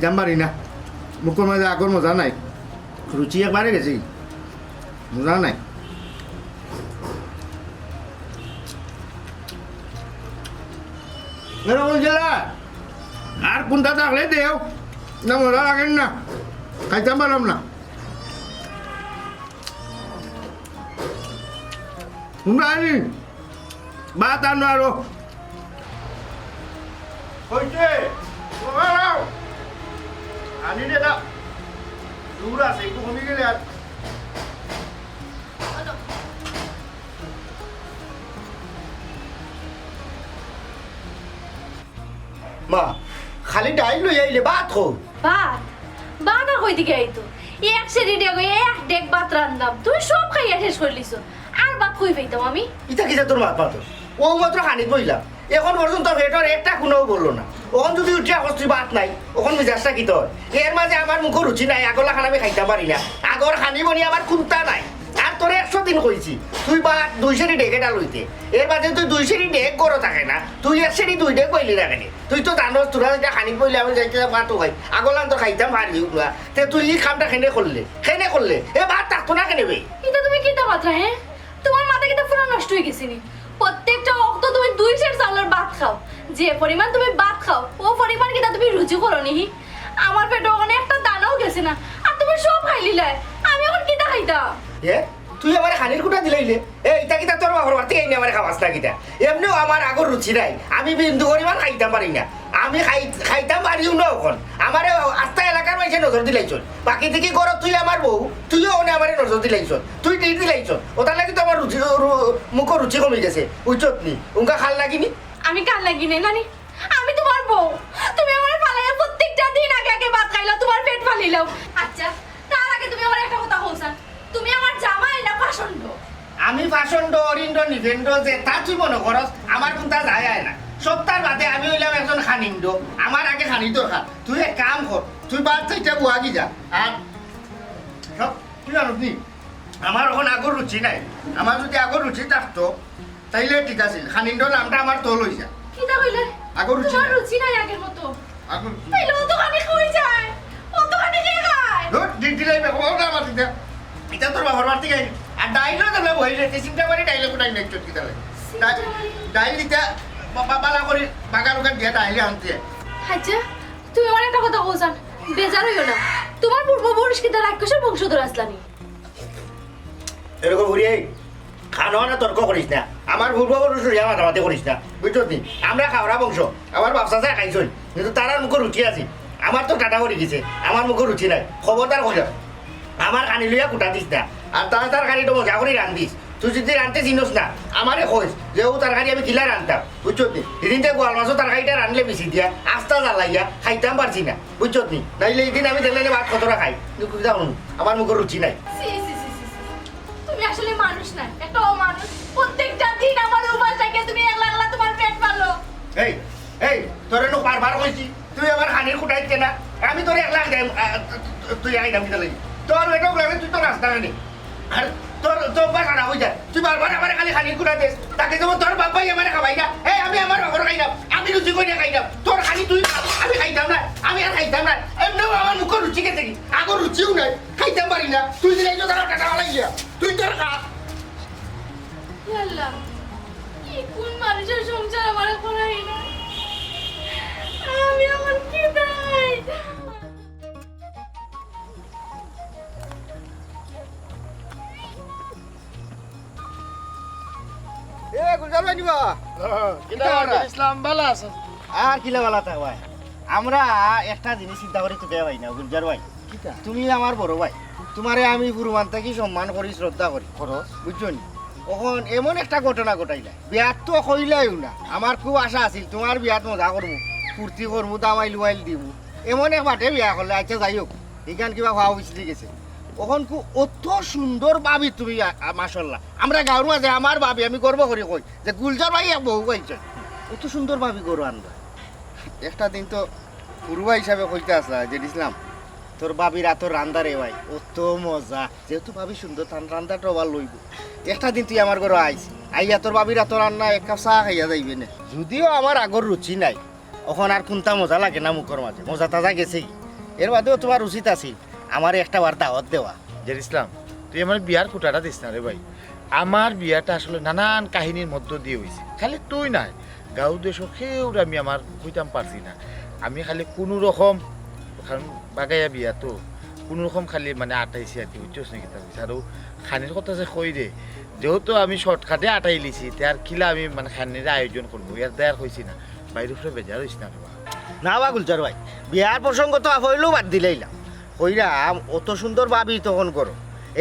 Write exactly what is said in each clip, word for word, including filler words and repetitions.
জানবারি না, মুখর মাঝে আগর মজা নাই, রুচি একবারে গেছে, মজা নাই। এরকম জেলা আর কোনটা থাকলে দেও না, মজা লাগে না, খাইতাম পারলাম না। হুনরানি, ভাত আনো আরো। হইছে, তোমার আও। আনি দে না। দূর আছে, একটু কমি গেলে আর। মা, খালি ডাইল লই আইলে, ভাত কই? ভাত? ভাত আর কই থাকি আইতো? এক সেরি ডেগো এক ডেগ ভাত রান্দাম, তুমি সব খাইয়া শেষ করিলিছো, আর ভাত কই পাইতাম আমি? ইতা কিতা তোর মাত মাতো? ও মাত্র খানিত বইলাম, এখন পর্যন্ত পেটর একটা কুনাও ভরলো না। অখন যদি উঠিয়া কস তুই ভাত নাই, অখন মিজাজটা কিতা অয়? এর মাঝে আমার মুখো রুচি নাই, আগর লাখান আমি খাইতাম পারি না। আগর খানি বনি আমার কুন্তা নাই। আর তোরে একশো দিন কইছি, তুই ভাত দুই সেরি ডেগ এটা লইতে, এর মাঝে তুই দুই সেরি ডেগ গরো থাকে না, তুই এক সেরি দুই ডেগ বইলি না কেনে? তুই তো জানোস, তোরা যেটা খানিত বইলে আমি যাইতে ভাত খাই, আগর লাখান তো খাইতাম পারি না। তে তুই ই কামটা কেনে করলে? কেনে করলে? এ ভাত থাকতো না কেনে বে? ইতা তুমি কিতা মাতরায়, হে? তোমার মাথা কিতা পুরা নষ্ট অই গেছে নি? প্রত্যেকটা অক্ত তুমি দুই সের চাউলর ভাত খাও, যে পরিমাণ তুমি ভাত খাও, ও পরিমাণ কিতা তুমি রুজি করো নি? আমার পেটো অখন একটা দানাও গেছে না, আর তুমি সব খাইলিলায়, আমি অখন কিতা খাইতাম? এ, তুই আমারে খানির কুটা দিলাইলে? এ, ইতা কিতা তোর বাপর বাড়ি থাকি আইনে আমারে খাওয়াস না কিতা? এমনেও আমার আগর রুচি নাই, আমি বিন্দু পরিমাণ খাইতাম পারি না। আমি খাই-, খাইতাম পারিও না অখন। আমারে আস্তা এলাকার মাইনষে নজর দিলাইছইন। বাকি থাকি ঘরো তুই আমার বউ, তুইও অনে আমারে নজর দিলাইছস। তুই টির দিলাইছস। ওটার লাগি তো আমার রুচি, রু-, মুখো রুচি কমি গেছে। বুঝছত নি? উনকা খাল লাগি নি? আমি খাল লাগি নি, নানি? আমি তোমার বউ। তুমি আমারে ফালাইয়া প্রত্যেকটা দিন আগে আগে ভাত খাইলাও, তোমার পেট ফালিলাও। আচ্ছা, তার আগে তুমি আমারে একটা কথা কওছাইন। তুমি আমার জামাই না পাষণ্ড? আমি পাষণ্ড, অরিন্ড, নিভেন্ড, যেতা তুই মনো করস, আমার কুন্তা যায় আয় না। সবতার বাদে আমি অইলাম একজন খানিন্ড, আমার আগে খানি দরকার। তুই এক কাম কর, তুই বাদ চাইটা বুয়াগি যা। আর সব তুই জানোস নি, আমার অখন আগর রুচি নাই। আমার যুদি আগর রুচি থাকতো, তাইলে ঠিক আছিল। খানিন্ড নামটা আমার তল অই যা। কিতা কইলে? আগর রুচি তোমার নাই। রুচি নাই আগর মতো। আগর রুচি। তাইলে অত খানি কই যায়? অত খানি কে খায়? ধুর, ডিগ দিলাই বে, ও না মাতি দে। ইটা তোর বাপর বাড়ি থাকি আইনি। আর ডাইলও তো না বইলে, তে চিন্তা করি ডাইলে কোনায় নাই চটকি তালে। চিন্তা করি। ডাইল দিতা, বা-, বা-, বালা করি বাগান উগান দিয়া ডাইলে আনতে। আচ্ছা, তুমি আমার একটা কথা কওছাইন, বেজার অইও না। তোমার পূর্বপুরুষ কিতা রাক্ষসর বংশধর আছলা নি? এরকম করি এই খানো না তর্ক করিস না, আমার পূর্বপুরুষ লইয়া মাতামাতি করিস না, বুঝছত নি? আমরা খাওরা বংশ, আমার বাপ চাচায় খাইছইন, কিন্তু তারার মুখো রুচি আছে, আমার তো টাটা পড়ি গেছে, আমার মুখো রুচি নাই। খবরদার কইলাম, আমার খানি লইয়া কুটা দিস না, আর তার তরকারিটা মজা করি রান্ধিস। তুই যুদি রানতে চিনস না, আমারে কইস যে অউ তরকারি আমি কিলা রানতাম, বুঝছত নি? হিদিন যে গোয়াল মাছর তরকারিটা রানলে বেশি দিয়া, আস্তা জ্বালাইয়া, খাইতাম পারছি না। বুঝছত নি? নাইলে ইদিন আমি দেখলে নে ভাত কতটা খাই। কিন্তু কিতা করমু? আমার মুখো রুচি নাই। ছি, ছি, ছি, ছি, ছি। তুমি আসলে মানুষ না, একটা অমানুষ। প্রত্যেকটা দিন আমার উপাস রাখিয়া তুমি একলা একলা তোমার পেট পালো। এই, এই, তোরে নু বারবার কইছি, তুই আমার খানির কুটাইত কেনে? আমি তোরে একলা দেম, আ, তু-, তু-, তুই আইলাম কিতা লাগি? তোর বেটা লাগে তুই তো রাস্তা খানি। আর তোর, তোর অভ্যাস খারাপ অই যায়। তুই বারবার আমারে খালি খানির কুটা দেস। তাকে যেমন তোর বাপ ভাই আমারে খাবাই না। এই, আমি আমার বাপর খাই না। আমি রুচি করি খাই না। তোর খালি তুই, আমি খাইতাম না। আমি আর খাইতাম না। এমনেও আমার মুখো রুচি গেছে কি? আগর রুচিও নাই। খাইতাম পারি না। তুই দিলে তো তারা কাটা ফালাই গিয়া। তুই তোর খা। ইয়া আল্লাহ, ই কুন মানুষর সংসার আমারে করাই না? আমি অখন কিতা খাইতাম? এ, গুলজার ভাই নিবা? কিতা কিতা অইছে? ইসলাম ভালা আছে? আর কিলা ভালা থাকবায়? আমরা একটা জিনিস চিন্তা করি তো দেওয়াই না, গুলজার ভাই। কিতা? তুমি আমার বড় ভাই। তোমারে আমি গুরুমান থাকি সম্মান করি, শ্রদ্ধা করি। করো। বুঝছো নি? অখন এমন একটা ঘটনা ঘটাইলা। বিয়াত তো কইলাইও না। আমার খুব আশা আছিল, তোমার বিয়াত মজা করমু, ফুর্তি করমু, দামাইল উমাইল দিমু। এমন এক বাটে বিয়া করলে, আচ্ছা যাই হোক, ইখান কিবা ভাব পিছলি গেছে। অখন কু-, অত সুন্দর ভাবি তুমি, আ-, আ-, মাশাআল্লাহ। আমরা গাঁওর মাঝে আমার ভাবি, আমি গর্ব করি কই যে গুলজার ভাই এক বউ পাইছে। অত সুন্দর ভাবি ঘরো আনবা। একটা দিন তো ফুরুবা হিসাবে কইতে আসলা যে ইসলাম, তোর ভাবির আতর রান্দা রে ভাই, অত মজা। যেহেতু ভাবি সুন্দর, তান রান্দাটা আবার লইব। একটা দিন তুই আমার ঘরো আইস, আইয়া তোর ভাবির আতর রান্না এক কাপ চা খাইয়া যাইবে নে। যদিও আমার আগর রুচি নাই, অখন আর কুন্তা মজা লাগে না মুখর মাঝে, মজা তাজা গেছেই। এর বাদেও তুমার উচিত আছিল আমারে একটা বার দাওয়াত দেওয়া। জের ইসলাম, তুই আমার বিয়ার খুটাটা দিস না রে ভাই। আমার বিয়াটা আসলে নানান কাহিনীর মধ্য দিয়া অইছে। খালি তুই নায়, গাঁও দেশর কেউরে আমি আমার কইতাম পারছি না। আমি খালি কুনু রকম, কারণ বাগাইয়া বিয়া তো, কুনু রকম খালি মানে আটাইছি আর কি, বুঝছস নি কিতা কইছি? আর অউ খানির কথা যে কই রে, যেহেতু আমি শর্টকাটে আটাইলিছি, তে আর কিলা আমি মানে খানির আয়োজন করমু, এর দায় আর কইছি না। ভাইর উপরে বেজার অইস না রে বা। না বা গুলজার ভাই, বিয়ার প্রসঙ্গ তো আফইলেও বাদ দিলাইলাম। কইরাম, অত সুন্দর ভাবি তখন করো,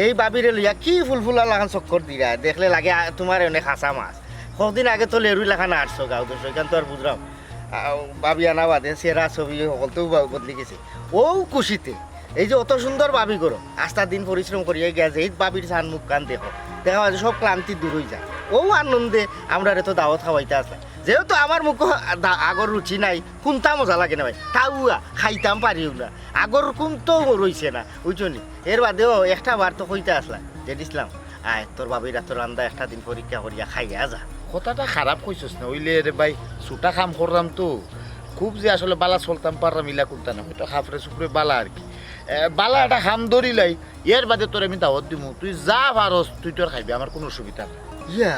এই ভাবিরে লইয়া কি ফুলফুলা লাখান চক্কর দিরা, দেখলে লাগে আ, তুমার অনেক হাসা মাছ। কতদিন আগে তো লেরুই লাখান আটছো গাঁও দেশো, ইখান তো আর বুঝরাম। আ, ভাবি আনা বাদে চেহারা ছবি হকলতেউ বা-, বদলি গেছে। অউ খুশিতে এই যে অত সুন্দর ভাবি করো, আস্তা দিন পরিশ্রম করিয়া গিয়া যে এই ভাবির চান মুখ কান দেখো, দেখা যায় সব ক্লান্তি দূর অই যায়। অউ আনন্দে আমরারে তো দাওয়াত খাওয়াইতা আছলা। যেহেতু আমার মুখো দা-, আগর রুচি নাই, কুন্তা মজা লাগে না ভাই, তাও খাইতাম পারিও না, আগর কুন্তাও রইছে না, বুঝছো নি? এর বাদেও একটা বার তো কইতা আছলা, জের ইসলাম, আয়, তোর ভাবির আতর রান্দা একটা দিন পরীক্ষা করিয়া খাইয়া যা। কথাটা খারাপ কইছস না, অইলে রে ভাই, ছুটা কাম কররাম তো, খুব যে আসলে বালা চলতাম পাররাম ইলা কুন্তা না, হয়তো খাফরে সুফরে বালা আর কি। এ, বালা একটা কাম ধরিলাই, এর বাদে তোরে আমি দাওয়াত দিমু, তুই যা পারস তুই তোর খাইবি, আমার কুনু অসুবিধা নাই। ইয়া,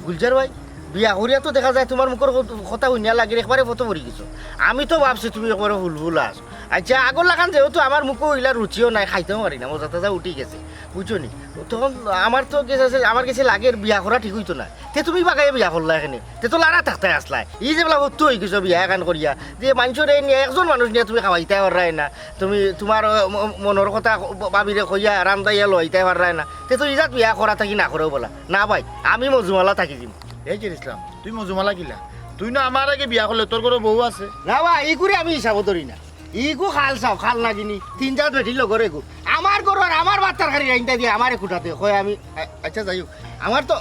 গুলজার ভাই, বিয়া করিয়া তো দেখা যায় তুমার মুখর ক-, কথা হুনিয়া লাগের একবারে ফতো পড়ি গেছো। আমি তো ভাবছি তুমি একবারে ফুলফুলা আছো। আচ্ছা, আগর লাখান যেহেতু আমার মুখো ইলা রুচিও নাই, খাইতেও পারি না, মজা তাজা উঠি গেছে, বুঝছো নি? তখন আমার তো গেছে, আমার গেছে লাগের বিয়া করা ঠিক অইতো না। তে তুমি বাগাইয়া বিয়া করলা এখানে, তে তো লাড়া থাকতে আসলায়। ই যে বলা হত্যু অই গেছো বিয়া এখান করিয়া, যে মানষরে নিয়া, একজন মানুষ নিয়া তুমি খাওয়াইতায় পাররায় না, তুমি তুমার, আহ, ম-, মনর কথা ব-, ভাবিরে কইয়া রান্দাইয়া লইতায় পাররায় না, তে তো ইজাত বিয়া করা থাকি না করেও বলা। না ভাই, আমি মজুমালা থাকি দিমু। এই জের ইসলাম, তুই মজুমালা কিলা? তুই না আমার আগে বিয়া করলে, তোর ঘরো বউ আছে। না ভাই, ইগুরে আমি হিসাবো ধরি না। ইগু খাল চাও, খাল নাগিনি, তিন জাত বেটির লগর এগু। আমার ঘরো আর আমার ভাত তরকারি রাইন্দা দিয়া আমারে খুটাতে কয় আমি, আ-, আচ্ছা যাই হোক, আমার তো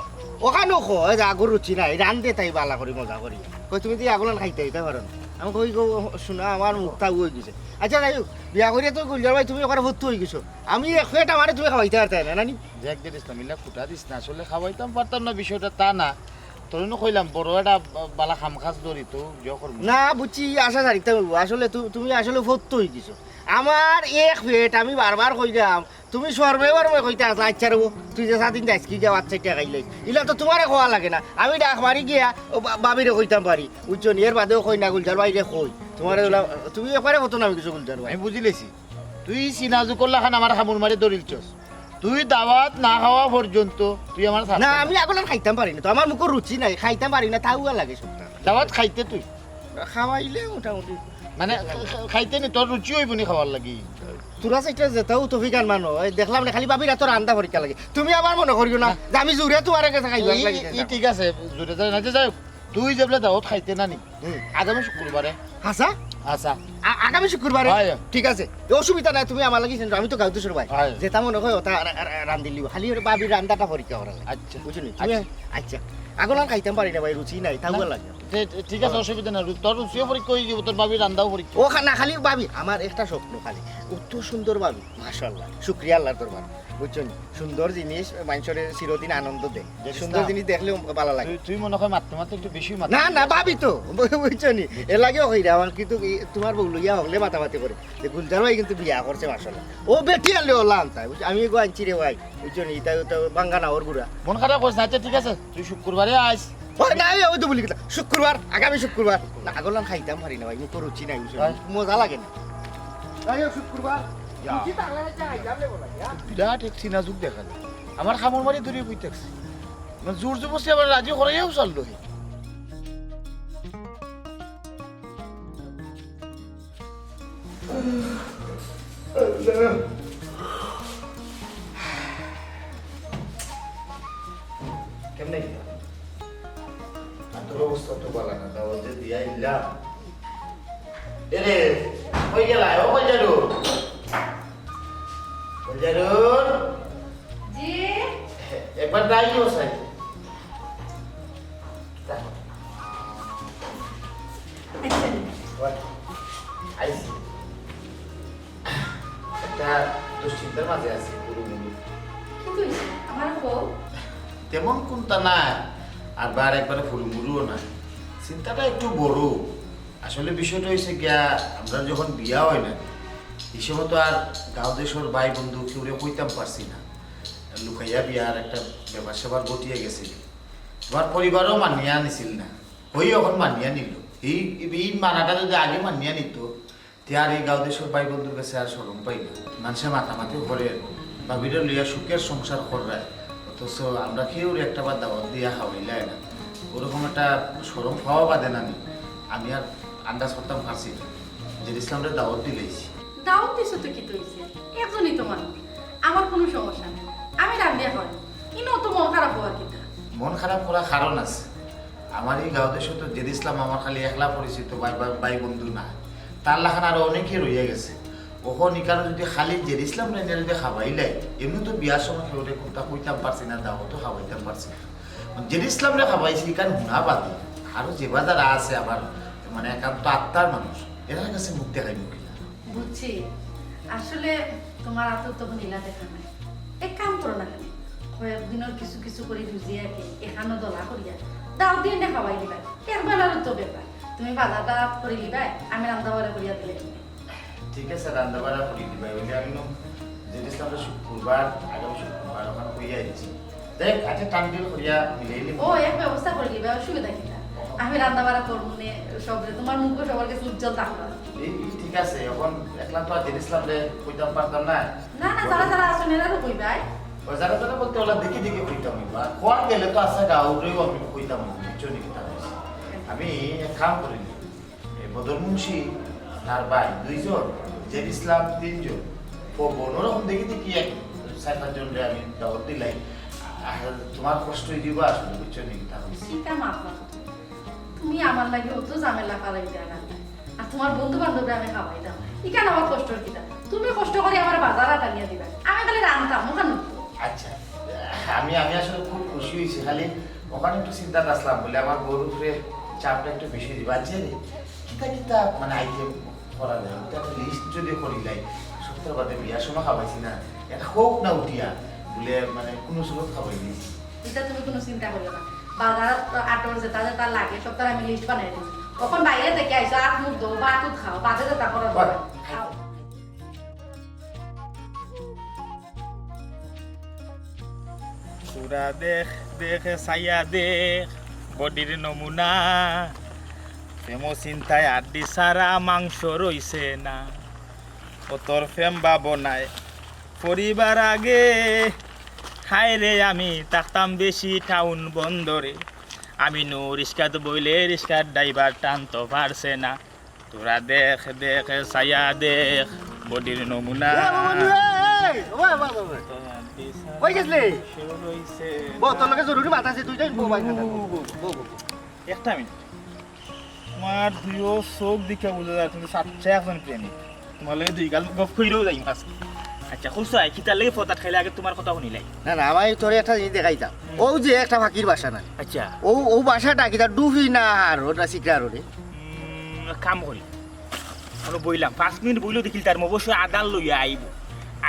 অখানও কয় যে আগর রুচি নাই, রান্দে তাই বালা করি মজা করি। কয় তুমি তো আগলান খাইতে অইতা পারো না। আমি কই গো, শুনা আমার মুখটা অই গেছে। আচ্ছা যাই হোক, বিয়া করিয়া তো গুলজার ভাই তুমি অখানে ফত্তু অই গেছো। আমি এক পেট আমারে তুমি খাওয়াইতে পারতায় না, নানি? দেখ জের ইসলাম, ইলা খুটা দিস না, আসলে খাওয়াইতাম পারতাম না বিষয়টা তা না। তোরে নু কইলাম, বড় একটা বা-, বালা কাম কাজ ধরি তো, ইয়ে করমু। না, বুঝছি, আশা ছাড়িতাম অইবো। আসলে তু-, তুমি আসলে ফত্তু অই গেছো। আমার এক পেট, আমি বারবার কইলাম, তুমি শরমে বরমে কইতা আছলা, আচ্ছা রে, তুই যে সাদিন যাইস কি গিয়া বাচ্চা ইটা খাইলে। ইলা তো তুমারে কওয়া লাগে না। আমি ডাক মারি গিয়া ও বা-, ভাবিরে কইতাম পারি। বুঝছো নি? এর বাদেও কই না, গুলজার ভাইরে কই। তুমারে ওলা, তুমি একবারে কত নামি গেছো, গুলজার ভাই। আমি বুঝিলেছি। তুই সিনাজুকর লাখান আমার কামড় মারি ধরিলছস। তুই দাওয়াত না খাওয়া পর্যন্ত তুই আমার ছাড়তে না, না। আমি আগলান খাইতাম পারি না তো, আমার মুখো রুচি নাই, খাইতাম পারি না, তাও লাগে সবটা। দাওয়াত খাইতে তুই? খাওয়াইলে মোটামুটি। মানে, খা-, খাইতে নি, তোর রুচি অইবো নি খাওয়ার লাগি? তোরা সেটা যেতাও তৌফিক আনমান, এই দেখলাম না, খালি ভাবির আতর রান্দা পরীক্ষা লাগে। তুমি আবার মনো করিও না না। যে আমি জুরে তুমার কাছে খাইবার ই, লাগি ই, ই খাইতাম। ঠিক আছে, জুরে যাই না, যে যাই হোক, তুই যেবলা দাওয়াত খাইতে না নি, হুম। আগামী শুক্রবারে। হাছা? হাছা। আ-, আগামী শুক্রবারে? হয়। ঠিক আছে। এ অসুবিধা নাই, তুমি আমার লাগি চিন্তা, আমি তো গাউতু সরবাই। হয়। যেতা মনো কয় ওতা রা-, রা-, রান্দিলিও। খালি ওরে ভাবির রান্দাটা পরীক্ষা করা লাগে। আচ্ছা। বুঝছো নি? তুমি, আচ্ছা। আচ্ছা। আগলান খাইতাম পারি না ভাই, রুচি নাই, তাও না। লাগে। তে, তে, ঠিক আছে, অসুবিধা নাই। রু-, তোর রুচিও পরীক্ষা অই যাইবো, তোর ভাবির রান্দাও পরীক্ষা। ও খা-, না, খালি ভাবি, আমার একটা স্বপ্ন খালি। অত সুন্দর ভাবি, মাশাআল্লাহ। শুকরিয়া আল্লাহর দরবার। বুঝছো নি? সুন্দর জিনিস মানষরে চিরদিন আনন্দ দেয়। যে সুন্দর ইসলাম, জিনিস দেখলেও ভালা লাগে। তুই, তুই মনে হয় মারতে মারতে একটু বেশি মারতে না, না, মারতে। ভাবি তো, বুঝছো নি? এর লাগেও কইরা, আমার কিন্তু এই তুমার বউ লইয়া হকলে মাতামাতি করে। যে গুলজার ভাই কিন্তু বিয়া করছে, মাশাআল্লাহ। ও বেটি আনলে ওলা আনতায়, বুঝছো? আমি এগু আনছি রে ভাই, বুঝছো নি? ইতা তো ভাঙ্গা না ওর গুড়া। মন খারাপ করিস না, আচ্ছা ঠিক আছে, তুই শুক্রবারে আইস। ওই না, ওই, ওই তো বলি কথা, শুক্রবার, আগামী শুক্রবার। না, আগলান খাইতাম পারি না ভাই, মুখো রুচি নাই, বুঝছো নি? হ্যাঁ। মজা লাগে না। যাই হোক, শুক্রবার। যা। রুচি থাকলে না, চা খাইতাম রে বলা, ইয়া। বিরাট এক সিনাজুক দেখা যায়। আমার কামড় মারি ধরিয়া বই থাকছে। মানে জোর জবরদস্তি আবার রাজি করাইয়াও ছাড়লো হে। কেমনে গেলা? আর তোর অবস্থা তো ভালা না, দাওয়াত যে দিয়া আইলাম। এরে, কই গেলা? ও কই যারু? কই যারু? জি? একবার দাঁড়িয়ে বসাই। আইছি। একটা দুশ্চিন্তার মাঝে আছি, পুরোপুরি। কি কইছ? আমার কও। তেমন কুন্তা না, আর বার একবারে ফুরুমুরুও না। চিন্তাটা একটু বড়। আসলে বিষয়টা অইছে গিয়া, আমরা যখন বিয়া অয় না, ই সময় তো আর গাঁও দেশর ভাই বন্ধু কেউরে কইতাম পারছি না। লুকাইয়া বিয়ার একটা ব্যাপার স্যাপার ঘটিয়া গেছিল। তোমার পরিবারও মানিয়া নিছিল না, হই অখন মানিয়া নিল। এই, এই মানাটা যদি আগে মানিয়া নিত, তে আর এই গাঁও দেশর ভাই বন্ধুর কাছে আর শরম পাই না। মানষে মাতামাতি করে, ভাবিরে লইয়া সুখের সংসার কররায়, অথচ আমরা কেউরে একটা বার দাওয়াত দিয়া খাওয়াইলাই না। ওরকম একটা শরম পাওয়া বাদে না নি, আমি আর আন্দাজ করতাম পারছি না। জেড ইসলামরে দাওয়াত দিলাইছি। দাওয়াত দিছো তো কিতা অইছে, একজনই তো মানুষ, আমার কোনো সমস্যা নাই, আমি রান্ধিয়া খাওয়াই। ইনো তো মন খারাপ হওয়ার কিতা? মন খারাপ করার কারণ আছে। আমার এই গাঁও দেশো তো জেড ইসলাম আমার খালি একলা পরিচিত ভাই, ভাই, ভাই বন্ধু না, তার লাখান আরো অনেকে রইয়া গেছে। অখন ইকানো যদি খালি জেড ইসলামরে যদি খাবাইলাই, এমনি তো বিয়ার সময় কেউরে কুন্তা কইতাম পারছি না, দাওয়াতও খাবাইতাম পারছি না। জেড ইসলামরে খাবাইছি, ইকান হুনা বাদে আরো যে বাজার আছে আমার, মানে, একান্ত আত্মার মানুষ, এরার কাছে মুখ দেখাই মুখে। বুঝছি, আসলে তোমার আতো তখন ইলা দেখা নাই। এক কাম করো না কেনে, কয়েকদিনর কিছু কিছু করি রুজি আগে এখানো দলা করিয়া দাও দিয়ে এনে খাওয়াই দিবা। একবার আর তো ব্যাপার, তুমি বাজারটা করি লিবাই, আমি রান্না বাড়া করিয়া দিলে তুমি। ঠিক আছে, রান্না বাড়া করি দিবাই। ওই যে আমি নু জেড ইসলামরে শুক্রবার, আগামী শুক্রবার ওখানে কইয়া আইছি। দেখ, আচ্ছা, টান ডিল করিয়া মিলাই নিব। ও, এক ব্যবস্থা করি লিবাই, অসুবিধা কিতা? আমি রান্না বাড়া করবো নে, সবরে, তোমার মুখও সবার কাছে উজ্জ্বল থাকবে। এই, এই ঠিক আছে, এখন একলা তো আর জেড ইসলামরে কইতাম পারতাম না। না, না, যারা যারা আছেন এরারও কইবাই। ও, যারা যারা বলতে ওলা দেখি দেখি কইতাম অইবো। আর খোয়ার গেলে তো আছে গাউরেও আমি কইতাম অইবো, বুঝছো নি কথা কইছি? আমি এক কাম করি নি। এই বদর মুন্সি, তার ভাই দুইজন, জেড ইসলাম তিনজন, ও বনরকম দেখি দেখি এক চার পাঁচজনরে আমি দাওয়াত দিলাই। আর তোমার কষ্ট অই দিবা আসলে, বুঝছো নি কথা কইছি? চিন্তা মাত না। তুমি আমার লাগি অত ঝামেলা ফালাই দেয় না। আর তোমার বন্ধু বান্ধবরে আমি খাওয়াই দাও। ইখান আবার কষ্টর কিতা? তুমি কষ্ট করি আমার বাজার আটা নিয়ে দিবা। আমি খালি রান্তাম, ওখানে। আচ্ছা, আমি, আমি আসলে খুব খুশি হইছি। খালি ওখানে একটু চিন্তাত আসলাম বলে আমার বউর উপরে চাপটা একটু বেশি দিবা। আচ্ছা রে, কিতা কিতা মানে আইটেম করা যায়? ওটা একটা লিস্ট যদি করি লাই, সপ্তাহ বাদে বিয়ার সময় খাওয়াইছি না, এটা হোক না উঠিয়া, বলে মানে কোনো সুরত খাওয়াই দিস। এটা তুমি কোনো চিন্তা করিও না। বাজারত আটর যেটা যেটা লাগে, সবটার আমি লিস্ট বানাই দিই। অখন বাইরে থেকে আইছো, আত মুখ ধো, ভাত উত খাও, বাদে যেটা করো করো। খাও। তোরা দেখ, দেখ, চাইয়া দেখ, বডির নমুনা। প্রেম চিন্তায় আড্ডি ছাড়া মাংস রইছে না। ও তোর প্রেম ভাবনায় পরিবার আগে। হায় রে, আমি থাকতাম বেশি টাউন বন্দরে। আমি নু রিস্কাত বইলে রিস্কার ড্রাইভার টানতো পারছে না। তোরা দেখ, দেখ, চাইয়া দেখ, বডির নমুনা। এ বাবা, নুয়ে, এ, ওই বাবা, ওই। কই গেছলে? বউ, তোর লগে জরুরি মাত আছে, তুই যাই, বউ, ভাই, বউ, বউ, বউ, বউ। বউ, বউ, বউ। একটা মিনিট। তোমার দুইও চোখ দেখে বুঝা যায়, তুমি সাচ্চা একজন প্রেমিক। তোমার লগে দুই গাল গপ কইরেও যাই আজকে। আচ্ছা, খুশাই, কিতার লাগি ফতাত খাইলে আগে তোমার কথা শুনিলাই। না, না, আমি তোরে একটা জিনিস দেখাইতাম। হুম। ও যে একটা ফাকির বাসা না। আচ্ছা। ও, ও বাসাটা কিতা ডুফি না আর ওটা সিকরা রোডে? উম, কাম করি। আমরা বইলাম, পাঁচ মিনিট বইলেও দেখিল তার মুখ অবশ্যই আদার লইয়া আইব।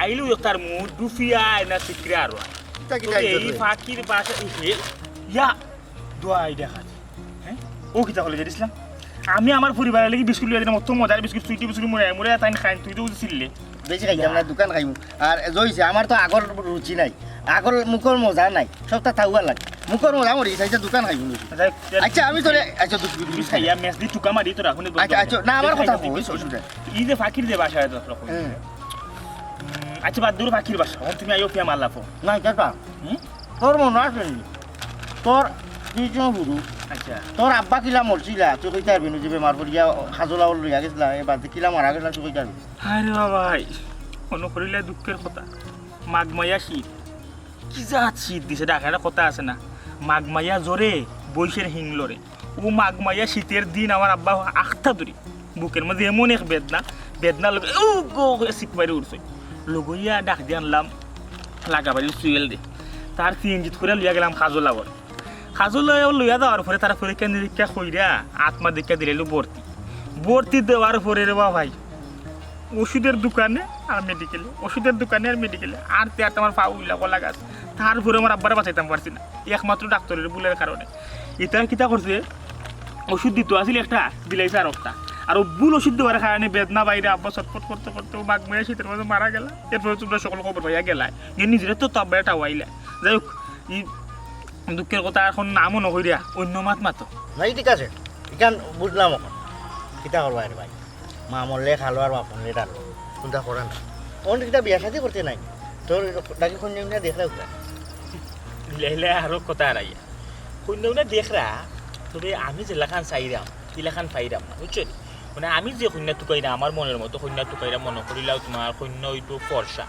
আইলেও তার মুখ ডুফিয়া আয় না সিকরা আর। কিতা কিতা তো এই একজন লইয়া? ফাকির বাসা, এই হে, ইয়া, দোয়া আই দেখা। হ্যাঁ? ও কিতা কইলে জেড ইসলাম? আমি আমার পরিবারের লাগি বিস্কুট লইয়া দিলাম, অত মজার বিস্কুট, সুইটি বিস্কুট, মুড়ে, মুড়ে, তাই খাইন, তুই তো বুঝছিলি। বেশি খাইতাম না, দোকান খাইমু। আর জইছে, আমার তো আগর রুচি নাই, আগর মুখর মজা নাই, সবটা থাউয়া লাগে। মুখর মজা মরি গেছে, আচ্ছা, দোকান খাইমু। আচ্ছা, আচ্ছা, আমি তোরে, আচ্ছা, দুধ, দুধ, দুধ খাইয়া খাইয়া। মেস দি টুকা মারি তো রাখুন, এই আচ্ছা, আচ্ছা, না, আমার কথা কই, অসুবিধা নাই। এই যে ফাকির যে বাসায় তো রাখুন। হ্যাঁ। উম, আচ্ছা, বাদ দূর ফাকির বাসা, অখন তুমি আইও ফিয়া মাল্লাফো। না, এটা হুম? তোর মনে আছে নি? তোর, তুই যে হুরু, আচ্ছা। তোর আব্বা কিলা মরছিলা, তুই কইতে পারবি না যে বেমার পড়িয়া খাজুলাওর লইয়া গেছিলা, এ বাদে কিলা মারা গেছিলা, তুই কইতে পারবি? আরে বাবা, মনে করিলে দুঃখের কথা। মাঘ মাইয়া শীত, কি জাত শীত দিছে, ঢাকার কথা আছে না, মাঘ মাইয়া জ্বরে, বৈশের হিং লড়ে। ও মাঘ মাইয়া শীতের দিন আমার আব্বা আখতা ধরি, বুকের মধ্যে এমন এক বেদনা, বেদনা লগে, ও গো, করে চিক মারি উঠছে। লগইয়া ডাক দিয়ে আনলাম লাগাবাড়ির সুয়েল দে। তার সিএনজিত করে লইয়া গেলাম খাজুলাওর। খাজুলাওর লইয়া যাওয়ার পরে তারা পরীক্ষা নিরীক্ষা কইরা আত্মা দেখা দিলে ভর্তি। ভর্তি দেওয়ার পরে রে বাবা ভাই, ওষুধের দোকানে আর মেডিকেলে, ওষুধের দোকানে আর মেডিকেলে, আর তে আর আমার পাও উল্লা গলা গাছ। তারপরে আমার আব্বারে বাঁচাইতাম পারছি না, একমাত্র ডাক্তারের ভুলের কারণে। ইতায় কিতা করছে, ওষুধ দিত আছিল একটা, দিলাইছে আর একটা। আর ও ভুল ওষুধ দেওয়ার কারণে বেদনা বাইরে আব্বা ছটফট করতে করতে ও মাঘ মাসে শীতের মাঝে মারা গেলা। এরপরে তোমরা সকল খবর পাইয়া গেলায়, যে নিজেরে তো তাব্বায় টাওয়াইলা। যাই হোক, ই দুঃখের কথা এখন নামও নকইরা অন্য মাত মাতো। নাই, ঠিক আছে, ইখান বুঝলাম। এখন কিতা করবা রে ভাই? মা মরলে খালো আর বাপ মরলে ডালো, চিন্তা করে না। অন কিতা বিয়া শাদি করতে নাই? তোর নাকি কইন্যা উইন্যা দেখরা উঠা? লেলে আরো কথা হারাইয়া। কইন্যা উইন্যা দেখরা, তবে আমি যেলাখান চাইরাম, ইলাখান পাইরাম না, বুঝছো নি? মানে আমি যে কইন্যা তুকাইরাম, আমার মনের মতো কইন্যা তুকাইরাম, মনো করিলাও তোমার কইন্যা অইতো ফর্সা।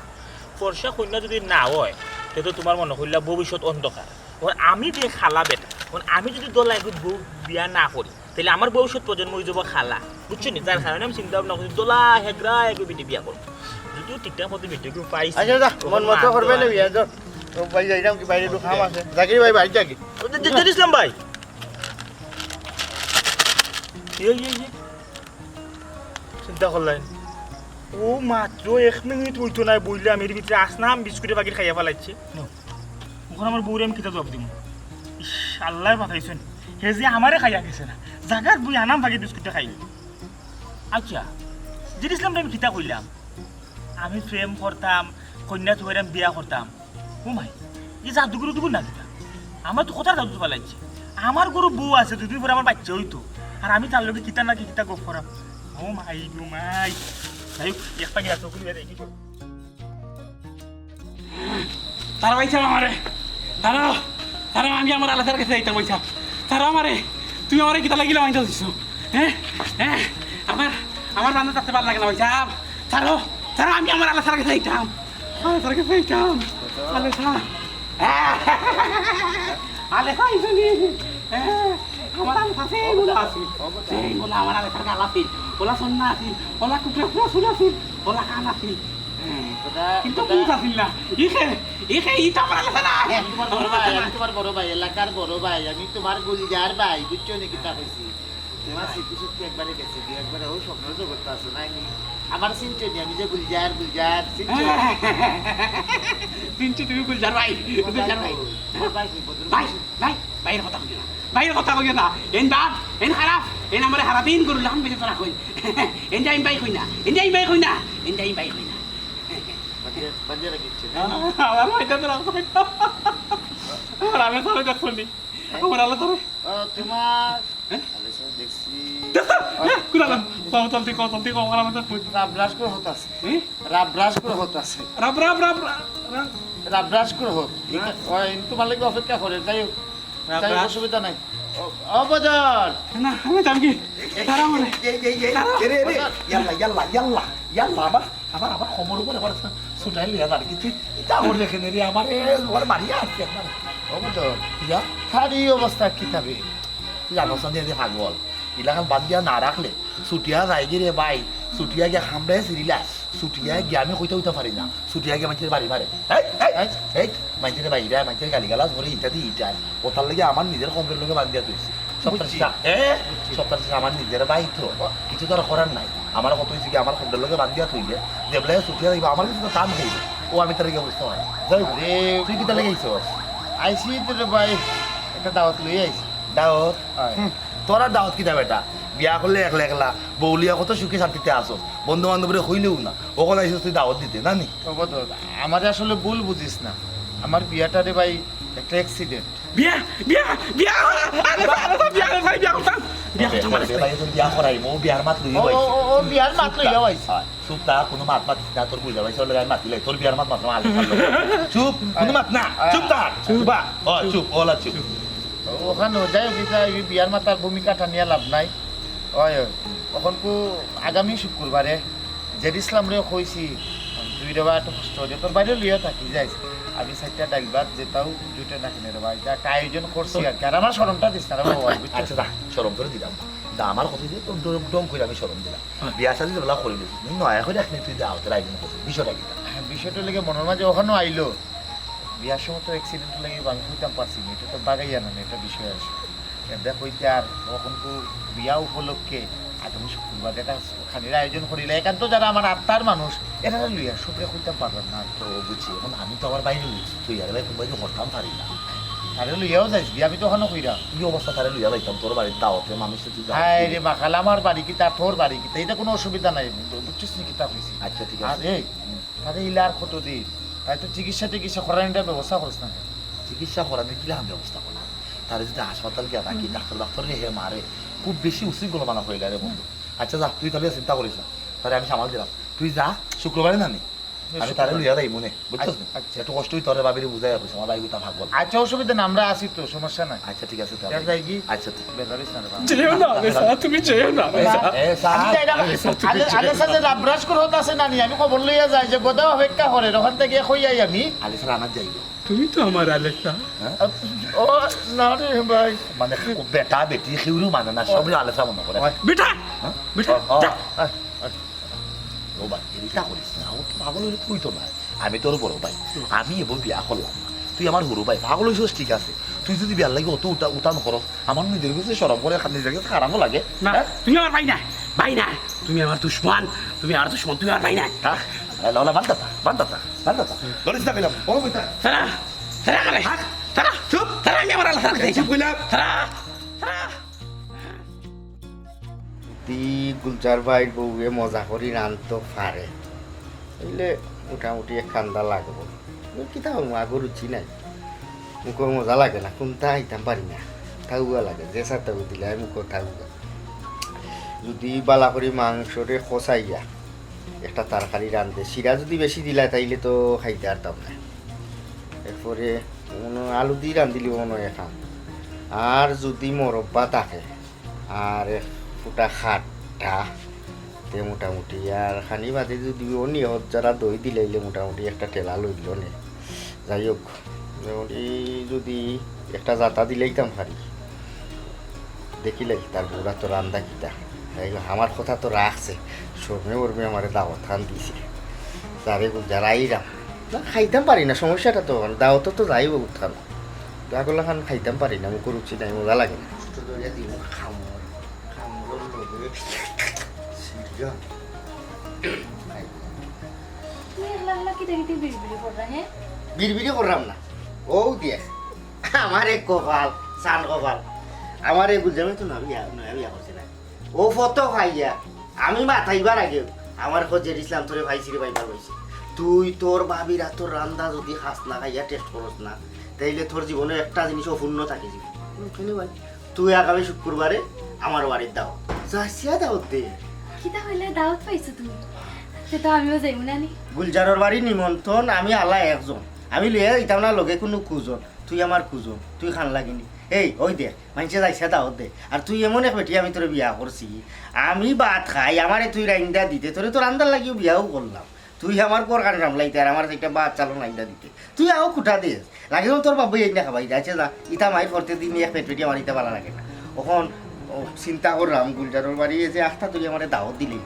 ফর্সা কইন্যা যদি না অয়, তে তো তোমার মনো করিলা ভবিষ্যৎ অন্ধকার। আর আমি যে কালা বেটা, আর আমি যদি দলা এগু বউ বিয়া না করি, তাইলে আমার ভবিষ্যৎ প্রজন্ম অই যাইবো কালা, বুঝছো নি? যার কারণে আমি চিন্তা ভাবনা করছি, দলা হেগরা এগু বেটি বিয়া করবো। যদিও ঠিকঠাক মতো বেটি কেউ পাইছি। আচ্ছা, যা, মন মতো করবে না বিয়া, যা। ও ভাই, যাইরাম কি বাইরে একটু কাম আছে। জাকির ভাই, বাইরে যাকি। ও, জে-, জে-, জেড ইসলাম ভাই। ইয়ে, ইয়ে, ইয়ে। চিন্তা করলাম। ও মাত্র এক মিনিট অইতো নায় বইলাম, এর ভিতরে আসলাম বিস্কুটে বাকির খাইয়া ফালাইছে। ওখানে আমার বউরে আমি কিতা জবাব দিমু? ইস, আল্লায় বাঁচাইছইন। হে যে আমারে খাইয়া গেছে না। জাগাত বই আনাম বাকি বিস্কুটটা খাই। আচ্ছা, জেড ইসলামরে আমি কিতা কইলাম? আমি প্রেম করতাম, কইন্যা তুকাইরাম, বিয়া করতাম। ও মাই, ই জাদুগুরু টুকুর না কিতা? আমার তো কথার জাদু ফালাইছে। আমার ঘরো বউ আছে, দুদিন পরে আমার বাইচ্চা অইতো। আর আমি তার লগে কিতা নাকি কিতা গপ করাম। ও মাই গো মাই। যাই হোক, একটা গিয়া চোখ খুলিয়া দেখি। তারা ভাই, ছাড়ো আমারে। ছাড়ো। ছাড়ো, আমি আমার আল্লাহ তাআলার কাছে যাইতাম, ভাই সাহেব। ছাড়ো আমারে। তুমি আমারে কিতা লাগিলা মাইন্ডা দিছো? হ্যাঁ? হ্যাঁ? আমার, আমার বান্ধব থাকতে ভালো লাগে না, ভাই সাহেব। ছাড়ো। ছাড়ো, আমি আমার আল্লাহ তাআলার কাছে যাইতাম। আল্লাহ তাআলার কাছে যাইতাম। আল্লাহ সাহেব। আল্লাহ সাহেব, শুনি। হ্যাঁ? আমার আল্লাহ আছে, এই বলে আছে। এই বলে আমার আল্লাহ তাআলার গাল আছে। ওলা সন্না আছে। ওলা কুকুরা কুকুরা শুন আছে। ওলা কান আছে। হ্যাঁ। কথা, কিন্তু কথা। বুঝ আছিল না। ইখে, ইখে, ই তো আমার আলাদা না। আমি তোমার বড় ভাই, আমি তোমার বড় ভাই, এলাকার বড় ভাই, আমি তোমার গুলজার ভাই, বুঝছো নি কিতা কইছি? তোমার স্মৃতিশক্তি একবারে গেছে, দুই একবারে ও স্বপ্ন তো করতে আসো না নি? আমার চিনছো নি, আমি যে গুলজার, গুলজার, চিনছো? চিনছি তুমি গুলজার ভাই, গুলজার ভাই। তোমার ভাই কি বদরুল? ভাই, ভাই, ভাইর কথা কইও না, ভাইর কথা কইও না। এন বাদ, এন খারাপ, এন আমারে হারাদিন গরু লাম বেঁচে তোরা কই। এন যাই ভাই কই না, এন যাই ভাই কই না, এন যাই ভাই কই না। বাদ দিয়া, বাদ দিয়া রাখিচ্ছে, না? আমার ভাইটা তো রাখবো না। আমার আমি সবাই দেখছো নি? আমার আল্লাহ ধরে। ও, তোমার হ্যাঁ? আলে সব দেখছি। দেখছো? হ্যাঁ, কুড়ালাম। কম চলতি, কম চলতি, কম করা মতো কই। রাব রাস করে হতাছে। হ্যাঁ? রাব রাস করে হতাছে। রাব, রাব, রাব, রাব, রাব। রাব রাস করে হোক। হ্যাঁ। ওই, তোমার লাগি অপেক্ষা করে, যাই হোক। রাব যাই হোক, রাস। অসুবিধা নাই। ও, ও বদর। না, আমি যাম কি? তারা মনে। এই, এই, এই, তারা। এরে, এরে। বদর। ইয়াল্লা, ইয়াল্লা, ইয়াল্লা, ইয়াল্লা, আবার। আবার, আবার খবর উপরে আবার সুটাই লইয়া যার কি তুই? ইটা করলে কেন রে? আমার এ, ওর বাড়ি আসছে একবার। ও তো। ইয়া? তার এই অবস্থা কি থাকবে? তুই জানোস না যে পাগল। ইলাখান বাদ দিয়া না রাখলে, ছুটিয়া যায়গি রে ভাই। ছুটিয়া গিয়া খামড়ায় সিরিলা। ছুটিয়া গিয়া আমি কইতে কইতে পারি না। ছুটিয়া গিয়া মানষের বাড়ি মারে। এই, এই, এই, এই, মানষের বাইরে, মানষের গালিগালাজ করে ইত্যাদি ইটা। ওটার লাগি আমার নিজের কমরের লগে বান্ধিয়া তুইছি। সপ্তাহ বুঝছি। শেষে, এ? বুঝছি। সপ্তাহ শেষে আমার নিজের ভাই তো। ও। কিছু তো আর করার নাই। আমার কথা হইছে কি, আমার কমরের লগে বান্ধিয়া তুইলে, যেবলা ছুটিয়া যাইবা, আমার কিছু তো কাম খাইবে। ও আমি তার গিয়ে বুঝতে পারি। যাই হোক, আরে। তুই কিতা লাগি আইছস? আইছি তো রে ভাই, একটা দাওয়াত লই আইছি। দাওয়াত? হয়। হুম, তোরা দাওয়াত কিতা বেটা? বিয়া করলে একলা একলা, বউলিয়া কত সুখে শান্তিতে আছস। বন্ধু বান্ধবরে কইলেও না। ওখানে আইছস তুই দাওয়াত দিতে, না নি? ও বদর, আমারে আসলে ভুল বুঝিস না। আমার বিয়াটা রে ভাই একটা accident। বিয়া, বিয়া, বিয়া, আরে, আরে, আরে, বিয়া, আরে, ভাই, বিয়া করতাম। বিয়া করতাম, আরে, আরে, ভাই, তোর বিয়া করাইমু, বিয়ার মাত লইয়া ও, ও, আইছি। ও, ও, বিয়ার মাত লইয়া আইছি। হয়, চুপ থাক, কোনো মাত মাতিস না, তোর বুঝা ভাই, চলে যায় মাতিলে, তোর বিয়ার মাত মাত্র আগে থাকলো। চুপ, কোনো মাত না, চুপ থাক। চুপ। বা, ও, চুপ, ওলা চুপ। ওখানে যাই হোক, এটা এই বিয়ার মাতার ভূমিকা টানিয়া লাভ নাই। ওই, ওই, ওখানকু আগামী শুক্রবারে জেড ইসলামরে কইছি, তুই রে বা এত কষ্ট হইলে তোর বাইরে লইয়া থাকি যাইস। আমি চাইরটা ডাইল ভাত যেটাও জুটে না কেনে রে ভাই, এটা একটা আয়োজন করছি আর কি। আর আমার শরমটা দিস না রে বাবা, বুঝছিস? আচ্ছা, যা, শরম করে দিলাম। যা, আমার কথা দিয়ে তোর ডং, ডং করে আমি শরম দিলাম। হ্যাঁ। বিয়া শাদি তো বলা করি দিছিস, নয়া করে এখন তুই দাওয়াতের আয়োজন করছিস, বিষয়টা কি? হ্যাঁ, বিষয়টা লেগে মনের মাঝে ওখানেও আইলো। বিয়ার সময় তো accident লাগে আমি কইতাম পারছি না, এটা তো বাগাইয়া না, এটা বিষয় আছে। এটা কইতে আর ওখানকু বিয়া উপলক্ষে আগামী শুক্রবার এটা খানির আয়োজন করিলে, এখান তো যারা আমার আত্মার মানুষ, এরা লইয়া সবরে কইতাম পারলাম না। তো বুঝছি, এখন আমি তো আমার বাইরে রয়েছি, তুই আর ভাই কোন বাইরে করতাম পারি না। তারে লইয়াও যাইস গি, আমি তো অখনো কইরাম। ই অবস্থা তারে লইয়া যাইতাম তোর বাড়ির দাওতে, মানুষ তো তুই জানিস। হায় রে মাকাল, আমার বাড়ি কিতা, তোর বাড়ি কিতা, ইটা কুনু অসুবিধা নাই, বুঝছস নি কিতা কইছি? আচ্ছা, ঠিক আছে। আর এই, তারে ইলা আর কতদিন? তাই তো চিকিৎসা টিকিৎসা করানির ব্যবস্থা করস না। চিকিৎসা করানির কিলাখান ব্যবস্থা করলাম? তারে যদি হাসপাতাল গিয়া রাখি, ডাক্তার ডাক্তার রে হে মারে, খুব বেশি উশৃঙ্খল বানা কইলা রে বন্ধু। আচ্ছা যা, তুই তাইলে চিন্তা করিস না, তারে আমি সামাল দিলাম। তুই যা, শুক্রবারে না নি? আমি তারে লইয়া যাইমু নে, বুঝছস নি? আচ্ছা। একটু কষ্ট অইতো রে, ভাবিরে বুঝাইয়া কইছি, আমার ভাই গুতা পাগল। আচ্ছা, অসুবিধা নাই, আমরা আছি তো, সমস্যা নাই। আচ্ছা, ঠিক আছে, তাহলে। যাই কি? আচ্ছা, ঠিক। বেজার অইস না রে বাবা। যেও না, আলেসা, তুমি যেও না, আলেসা। এ, এ, স্যার। আমি যাই না। আলেসা, তুমি আলেসা, যেও না। আলেসা যে রাব্রাশ করো, আছে না নি? আমি খবর লইয়া যাই যে গদা অপেক্ষা করে, ওখান থেকে কইয়াই আমি। আলেসা, আমার যাইব। তুমি তো আমার আলেসা। হ্যাঁ? ও, না রে ভাই। মানে, ও বেটা, বেটি, কেউরে মানে না, সবরে আলেসা মনে করে। বেটা! হ্যাঁ? বেটা, ও, ও, যা। আয়, আয়। ও ভাই, এটা করিস না, ও তো পাগল অইলে কইতো না। আমি তোর বড় ভাই, আমি এবার বিয়া করলাম না। তুই আমার হুরু ভাই, পাগল অইছস ঠিক আছে। তুই যদি বিয়ার লাগি অত উঠা-, উঠান করস, আমার নিজের কাছে শরম করে, নিজের কাছে খারাপও লাগে। না, হ্যাঁ? তুমি আমার ভাই না, ভাই না। তুমি আমার দুশমন, তুমি আমার দুশমন, তুমি আমার ভাই না। হ্যাঁ? আরে, লাউলা, বান্ধ দাতা, বান্ধ দাতা, বান্ধ দাতা। ধরিস না কইলাম, ও কইতা। তারা, তারা আমারে, হ্যাঁ? তারা, চুপ। তারা, আমি আমার আল্লাহ, তারা, চুপ কইলাম। তারা, তারা। যদি গুলজার ভাইর বউয়ে মজা করি রানতো পারে, তাইলে মোটামুটি এক কান্দা লাগবো। কিন্তু কিতা করমু, আগর রুচি নাই। মুখো মজা লাগে না, কুন্তা খাইতাম পারি না। তাউয়া লাগে, যেছা তাউ দিলাই মুখো তাউয়া। যদি বালা করি মাংসরে কষাইয়া একটা তরকারি রান্ধে, শিরা যদি বেশি দিলায়, তাইলে তো খাইতে পারতাম না। এরপরে মনো আলু দি রান্ধিলে মনো অয় খাম। আর যদি মরব্বা থাকে, আর এক ফুটা খাট্টা, তে মোটামুটি আর খানি বাদে যদি অনি হত যারা দই দিলাইলে মোটামুটি একটা ঠেলা লইল নে। যাই হোক, মোটামুটি যদি একটা জাতা দিলাইতাম পারি, দেখিলাই তার বউরা তো রান্দা কিতা। যাই হোক, আমার কথা তো রাখছে, শরমে মরমে আমারে দাওয়াত খান দিছে। যারে গো, যারা আইরাম, না, খাইতাম পারি না, সমস্যাটা তো, দাওয়াত তো যাইব উঠান। তো আগলা খান খাইতাম পারি না, মুখর রুচি নাই, মজা লাগে না। কষ্ট ধরিয়া দিব, খামর, খামরর লগে সিরিয়া। তুমি একলা একলা কিতা কিতা বিড়বিড়ি কররা, হ্যাঁ? বিড়বিড়ি কররাম না, ও দিয়া। আমার এক কপাল, সান কপাল। আমার এক গুলজামে তো নয়া বিয়া, নয়া বিয়া করছে না। ও ফটো খাইয়া, আমি মাতাইবার আগে আমার খোঁজের ইসলাম তোরে পাইছি রে ভাই, ভালো হইছে। তুই তোর ভাবির হাতর রান্দা যদি খাস না, খাইয়া টেস্ট করস না, তাইলে তোর জীবনে একটা জিনিস অপূর্ণ থাকি যাবে। কেনে ভাই? তুই আগামী শুক্রবারে আমার বাড়ির দাওয়াত। যাইয়া দাওয়াত দে। কিতা কইলে দাওয়াত পাইছো তুমি? তে তো আমিও যাইমু না নি? গুলজারর বাড়ি নিমন্ত্রণ, আমি আলা একজন। আমি লইয়া যাইতাম না লগে কুনু কুজন। তুই আমার কুজন, তুই খান লাগিনি। এই, ওই দেখ, মাইনষে যাইয়া দাওয়াত দে। আর তুই এমন এক বেটি, আমি তোরে বিয়া করছি। আমি ভাত খাই, আমারে তুই রান্দা দিতে, তোরে তো রান্দার লাগিও বিয়াও করলাম। তুই আমার ঘর খান সামলাইতে আর আমার একটা ভাত চালন রান্দা দিতে। তুই আও খুটা দিস। লাগে যখন তোর বাবু এই না খাবাই, যাইছে যা। ইতা মাইর পড়তে দিন এক পেট পেটি আমার ইতা ভালা লাগে না। অখন, ও, চিন্তা করলাম, গুলজারর বাড়ি যে আখতা তুই আমারে দাওয়াত দিলি।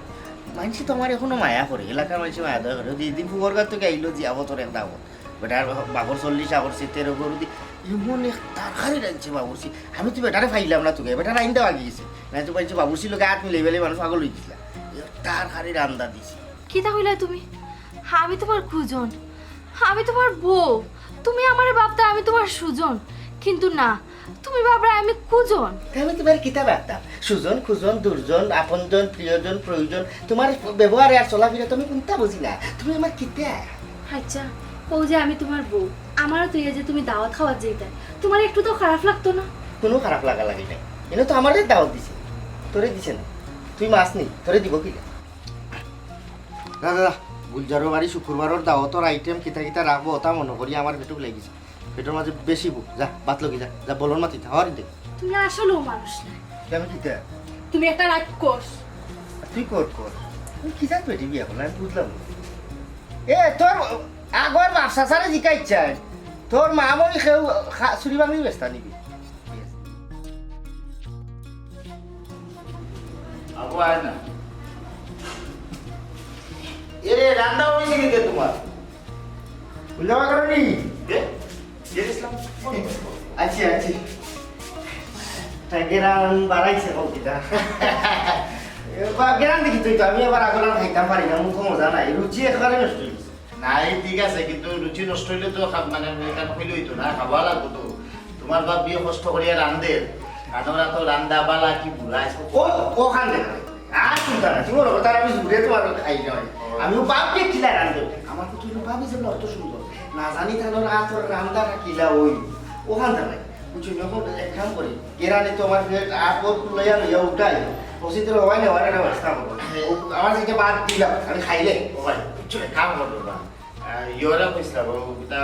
মাইনষে তো আমার এখনো মায়া করে, এলাকার মাইনষে মায়া দয়া করে। ওই যে দিন ফুবরগাঁও থাকি আইলো, জিয়াবো তোর এক দাওয়াত। বেটার বাপর চল্লিশ আগর সে তেরো গরু দি, এমন এক তরকারি রানছে বাবুর্চি। আমি তো বেটারে পাইলাম না তোকে, বেটা রান্দা বাকি গেছে। না তো পাইছে বাবুর্চির লগে আত মিলাই বেলে মানুষ পাগল হয়ে গেছিল। এক তরকারি রান্দা দিছে। কিতা কইলা তুমি? আমি তোমার কুজন, আমি তোমার বউ। তুমি আমারে ভাবতা আমি তোমার সুজন, কিন্তু না, তুমি ভাবরায় আমি কুজন। তে আমি তোমার কিতা ভাবতাম? সুজন, কুজন, দুর্জন, আপনজন, প্রিয়জন, প্রয়োজন। তোমার ব্যবহারে আর চলাফিরা তো আমি কুন্তা বুঝি না। তুমি আমার কিতা? আচ্ছা, ও যে আমি তোমার বউ, আমারে তো এই যে তুমি দাওয়াত খাওয়াত যাইতায়, তোমার একটু তো খারাপ লাগতো না? কুনু খারাপ লাগা লাগি নাই। এনে তো আমারে দাওয়াত দিছে, তোরে দিছে না। তুই মাছ নি, তোরে দিব কিলা? দাদা, দাদা, গুলজারর বাড়ি শুক্রবারর দাওয়াতর আইটেম কিতা কিতা রাখবো, ওটা মনে করি আমার পেটুক লাগিছে। পেটর মাঝে বেশি ভুক। যা, ভাত লগি যা। যা, বলন মাতি থা, হর দে। তুমি আসলেও মানুষ না। কে আমি কিতা? তুমি একটা রাক্ষস। তুই কর, কর। তুই কি জাত বেটি বিয়া করলে? আমি বুঝলাম না। এ, তোর আগর বাপ চাচারে জিকাইছাই। তোর মা মই কেউ খা-, চুরি বাংলি বেচতা নিবি। আবু আয় না। এরে, রান্না হইছে নি রে তোমার? বুঝলাম না নি? কে? কে ইসলাম? আছি, আছি। তা গেরান বাড়াইছে কও কিতা? এ, বা-, গেরান দেখি তুই তো, আমি আবার আগলান খাইতাম পারি না, মুখো মজা নাই, রুচি একেবারে নষ্ট হয়ে গেছে। নাই, ঠিক আছে, কিন্তু রুচি নষ্ট হইলে তো খাব-, মানে, এটা হইলে হইতো না, খাওয়া লাগবো তো। তুমার বাপ বিয়ে কষ্ট করিয়া রান্ধে, কারণ ওরা তো রান্দা বালা কি বুড়া আছে। ও, ওখান থেকে। আর চিন্তা না, তুমার কথা আমি জুড়ে তুমার খাই না। আমি বাপ বিয়ে কিলা রান্ধে। আমার তো তুই ভাবি যে অত সুন্দর। না জানি তাহলে ওর আতর রান্দাটা কিলা ওই। ওখান থেকে। বুঝছো, যখন এক কাম করি, গেরানে তো আমার ফের আতর লইয়া লইয়া উঠাই। বসিতে হবাই না, ওরা একটা ব্যবস্থা করবো। ও, আমার যেটা বাদ দিলাম, আমি খাইলে। ও ভাই, বুঝছো, এক কাম করবো না। আহ, ইয়রে কইছিলাম, ও, তা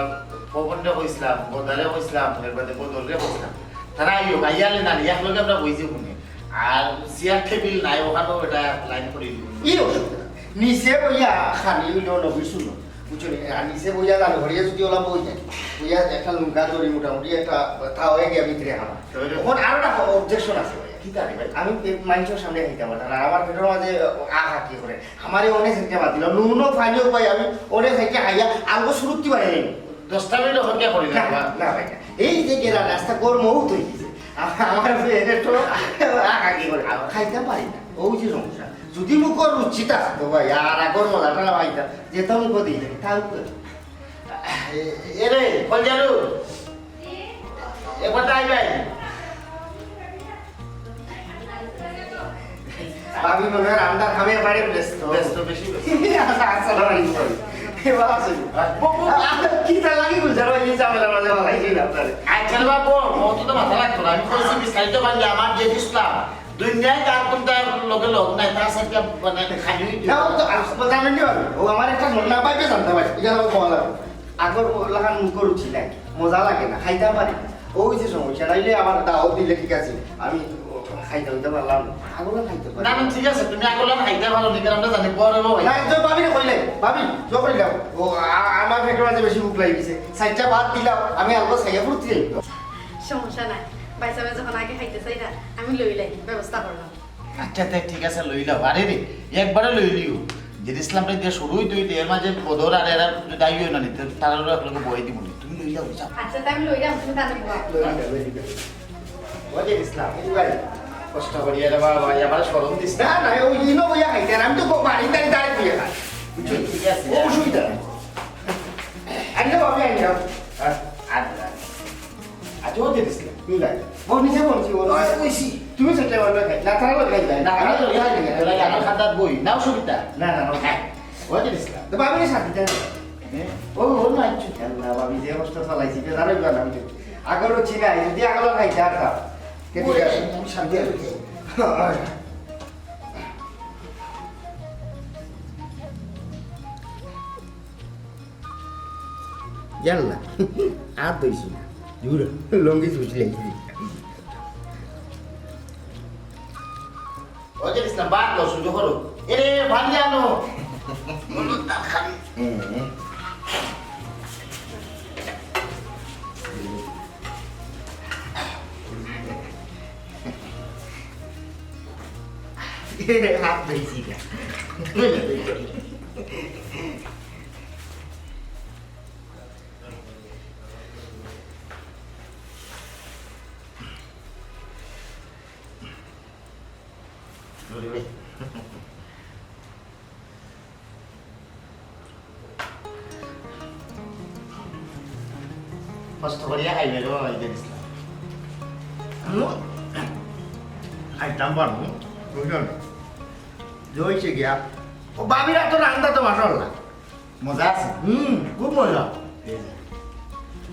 পবনরে কইছিলাম, বদারে কইছিলাম, এর বাদে বদররে কইছিলাম। তারা আইও, আইয়ালে না, এক লগে আমরা বইছি কোনে। আর চেয়ার টেবিল নাই, ওখানেও এটা লাইন করে দিব। ই অসুবিধা। নিচে বইয়া খালি হইলেও নবীর শুনো। বুঝছো নি? আর নিচে বইয়া জানো, ঘরে যদি ওলা বই যায়, বইয়া একটা লুঙ্কা ধরি মোটামুটি একটা তা হয়ে গিয়া ভিতরে আমার। তখন আরো একটা অবজেকশন আছে ভাই। কি জানি ভাই? আমি এই মানুষের সামনে খাইতে পারতাম না। আমার পেটের মাঝে আহা কি করে। আমারে অনেক খাইতে পারছিল। নুনও পানিও পাই আমি অনেক খাইতে খাইয়া আলগো সুরুত্তি বানিয়ে নিব। দশটা মিনিট অপেক্ষা করি না, না, না। না ভাই, না। এই যে গেরা রাস্তা গরম হউত হয়ে গেছে। আমার পেটে তো আহা কি করে। খাইতে পারি না। ওই যে সমস্যা। যদি মুখর রুচি থাকতো ভাই, আর আগর মজাটা না পাইতাম। যেটা মুখো দিই, তাও করে। এ-, এরে, কল জানো? একবার তাই ভাই। ভাবি মনে হয় রান্না খামে পারে ব্যস্ত। ব্যস্ত, বেশি ব্যস্ত। আচ্ছা, আচ্ছা, দাঁড়াই, দাঁড়াই। এ বাবা, আছে। আর ব-, ব-, আহ, কি তার লাগি বুঝার ভাই, এই ঝামেলা মাঝে মাঝে এই আপনারে। আচ্ছা, বাবা, ও তো মাথা রাখতো না। আমি কইছি বিস্তারিত ভাই, আমার যে ইসলাম, দুনিয়ায় তার কোনটা লগে লগ নাই, তার সাথে মানে খালি না, ও তো আস-, জানেন নি ভাবি? ও আমার একটা মন না পাইবে জানতে ভাই। এটা আমার বলা লাগবে। আগর ওলাখান মুখর রুচি নাই, মজা লাগে না, খাইতাম পারি না। ওই যে সমস্যা, নাইলে আমার দাওয়াত দিলে ঠিক আছে, আমি খাইতে হইতে পারলাম না। আগর খাইতে পারি না, না। না, ঠিক আছে, তুমি আগর খাইতে পারো নি, আমরা জানি পরে বাবা। না, তো ভাবি রে কইলে, ভাবি, তো কইলাম, ও, আ-, আমার পেটের মাঝে বেশি ভুক লাগি গেছে, সাইডটা বাদ দিলাম, আমি আলগো সাইয়া ফুর্তি যাই। সমস্যা নাই, ভাই সাহেব যখন আগে খাইতে চাই না, আমি লইলাই, ব্যবস্থা করলাম। আচ্ছা, তে ঠিক আছে, লইলাও। আরে রে, একবারে লইলিও। যে ইসলামটা দিয়ে শুরু হইতে হইতে এর মাঝে বদর আর এরা যদি আইও না নিতে, তারা একলগে বয়ে দিব নি। তুমি লইলাও, যাও। আচ্ছা, তে আমি লইলাম, তুমি তাহলে বও। লইলাও, লইলাও। ও যে ইসলাম, এই ভাই, কষ্ট করি, আরে বাবা, ভাই, আমার শরম দিস না। না, না, ওই ইনো বইয়া খাইতে, আর আমি তো বাড়ি তাড়ি তাড়ি বইয়া খাই। বুঝছো? ঠিক আছে। ও অসুবিধা নাই। আনলে ভাবি আনলাম। হ্যাঁ, আনলাম। আচ্ছা, ও যে ইসলাম। তুই লাগে। ও নিজে বলছি, ও ওই, ওই সি। তুমি সেটা বলবে খাই। না, তারা বলবে খাই। না, আমি তো খাই না। তোরা আমার খাতাত বই। নাও সুবিধা। না, না, না। হ্যাঁ, ও যে ইসলাম। তো ভাবি শান্তি দেন। হ্যাঁ? ও, ও না, আচ্ছা। আল্লাহ, ভাবি যে অবস্থা চালাইছি, বেজার হইবা না, আমি তো। আগরও চিনাই, যদি আগলা খাই, যা খা। কে ঠিক আছে? আমি শান্তি আছি। ইয়াল্লা, আর দইছি না। দূর, লঙ্গি চুষি লাগি। ওই যে ইসলাম, বাদ দাও, সহ্য করো। এরে, ভালি আনো। বলো, তার খালি। হুম। এরে, আর দইছি না। কষ্ট করিয়া খাইবে গো, এই যে ইসলাম। হুম? খাইতাম পারবো, বুঝলেন? যে হইছে গিয়া, ও ভাবির আতর রান্দা তো মাশাআল্লাহ। মজা আছে? হুম, খুব মজা। এই যে,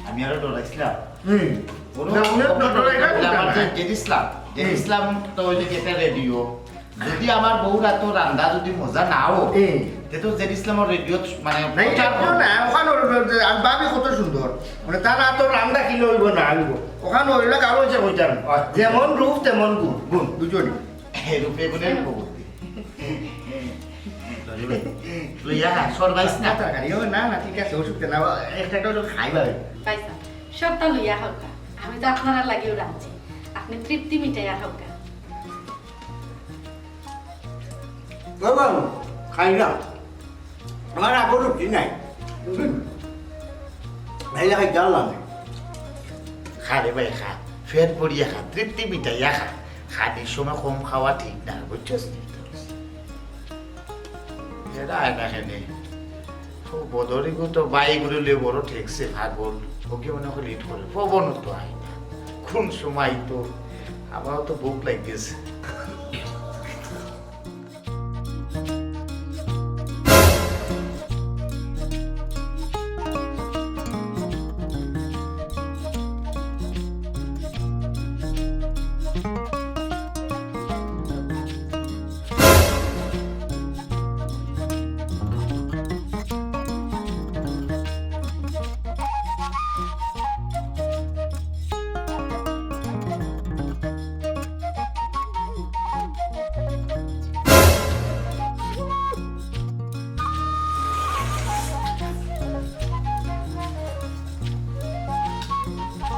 আমি আরো ডরাইছিলাম। হুম। ওরও না, উনি তো ডরাই না, আমার যে না। জেড ইসলাম, জেড হুম। ইসলাম তো ওই যে একটা রেডিও। যদি আমার বউর আতর রান্দা যদি মজা না হয়, হুম। তে তো জেড ইসলামর রেডিও মানে নাই, প্রচার একটু করবো। না, ওখানে ওর, ওর, আর ভাবি কত সুন্দর। মানে তার আতর রান্দা কিলো হইব না হইব। ওখানে হইলে কারো হইছে কইতাম। আচ্ছা। যেমন রূপ তেমন গুণ, গুণ, বুঝলি? এই রূপে গুণে রূপবতী। লইয়া খা, সরবাইস না। তরকারি, ও না, না, ঠিক আছে, অসুবিধা না, একটা একটা করে খাইবা। পয়সা, সবটা লইয়া খাওকা। আমি তো আপনারা লাগিও রাঁধছি। আপনি তৃপ্তি মিটাইয়া খাওকা। বাবা, খাই না। আমার আবার রুচি নাই। হুম। নাইলে খাই জানলাম না। খা রে ভাই, খা। পেট ভরিয়া খা, তৃপ্তি মিটাইয়া খা। খানির সময় কম খাওয়া ঠিক না, বুঝছস নি? এরা আয় না কেনে। ও বদরিগু তো বাইগুলো লিয়ে বড় ঠেকছে, পাগল। ওকে মনে হয় লিড করে। পবন তো আয় না। কোন সময় তো, আমারও তো ভুক লাগি গেছে।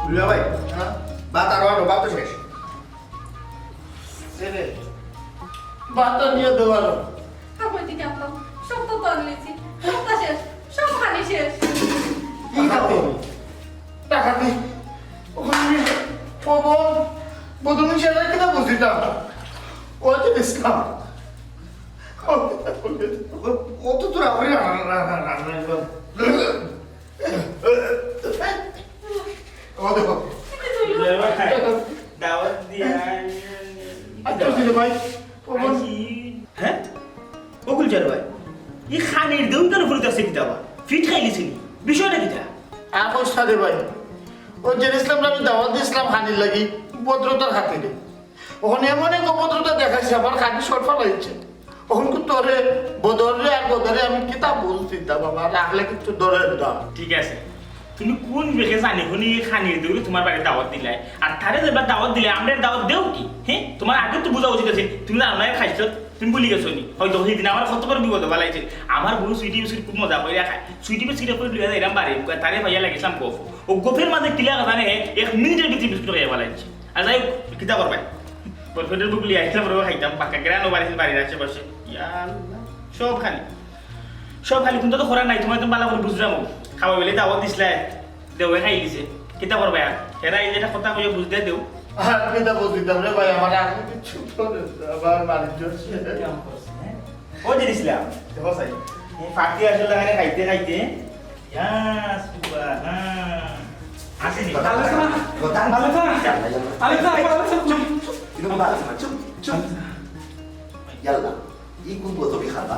দুলাভাই, হ্যাঁ? ভাত আরো আনো, ভাত তো শেষ। এরে, ভাত আনিয়া দেও আরো। আপনি দিকে আপনার সব তো আনলেছি, সবটা শেষ, সব খানি শেষ। কি খাবো? টাকা দি। ওখানে আমি পবন, বদরুল সেটা কিনা বুঝিতাম। ও তো ইসলাম। ও, ও তো তোরা ওই রান্না, রান্না, রান্না, রান্না। ও দেখো। দাওয়াত দিয়া। আচ্ছা, ছিল ভাই। ও বল। হ্যাঁ? ও গুলজার ভাই, ই খানির দেউ কেন ফুরিত আছে কিতা বা? ফিট খাইলিছে নি? বিষয়টা কিতা? এখন সাদে ভাই, ও জেরুসালামরে আমি দাওয়াত দিছিলাম খানির লাগি, ভদ্রতার খাতিরে। ওখানে এমন এক অভদ্রতা দেখাইছে, আমার খানি শর্ট ফালাইছে। ওখানকু তোরে, বদররে আর বদরে আমি কিতা বুঝ দিতাম বাবা, রাখলে কিচ্ছু ধরে না। ঠিক আছে, তুমি কোন বেগে জানি কোন ই খানির দেউরে তোমার বাড়ি দাওয়াত দিলাই, আর তারে যেবার দাওয়াত দিলে আমরা দাওয়াত দেও কি? হ্যাঁ, তোমার আগে তো বুঝা উচিত আছে, তুমি জানো না খাইছো, তুমি ভুলি গেছো নি? হয়তো সেই দিন আমার কত বড় বিপদ ফালাইছে। আমার বউ সুইটি বিস্কুট খুব মজা করে খায়, সুইটি বিস্কুট করে লইয়া যাইলাম বাড়ি, তারে পাইয়া লাগিছিলাম গফ। ও গফের মাঝে কিলা কথা নে, এক মিনিটের ভিতরে বিস্কুট খাইয়া ফালাইছে। আর যাই হোক, কিতা করবায়? বরফের বুক লিয়া আইছিলাম, বরফ খাইতাম, পাকা গ্রান ও বাড়ির, বাড়ির আশেপাশে। ইয়া আল্লাহ, সব খালি, সব খালি, কোনটা তো করার নাই, তোমার তো বালা করে বুঝলাম। খাওয়া বেলে দাওয়াত দিছলায়, দেওয়ে খাই দিছে। কিতা করবায় আর? এরা এই যেটা কথা কইয়া বুঝতে দেও। আর কিতা বুঝ দিতাম রে ভাই, আমার এখন কিচ্ছু করে না, আমার বাড়ির জন্য। ও জেরুসালাম, দেখো সাই, এই ফাঁকি আসলে এখানে খাইতে খাইতে, ইয়া সুবহান, আসেনি। কথা, আলেসা, কথা, আলেসা, আলেসা, আলেসা, চুপ, চুপ। কিন্তু কথা আছে না, চুপ, চুপ। ইয়াল্লা, ই কোন গজবি খানা?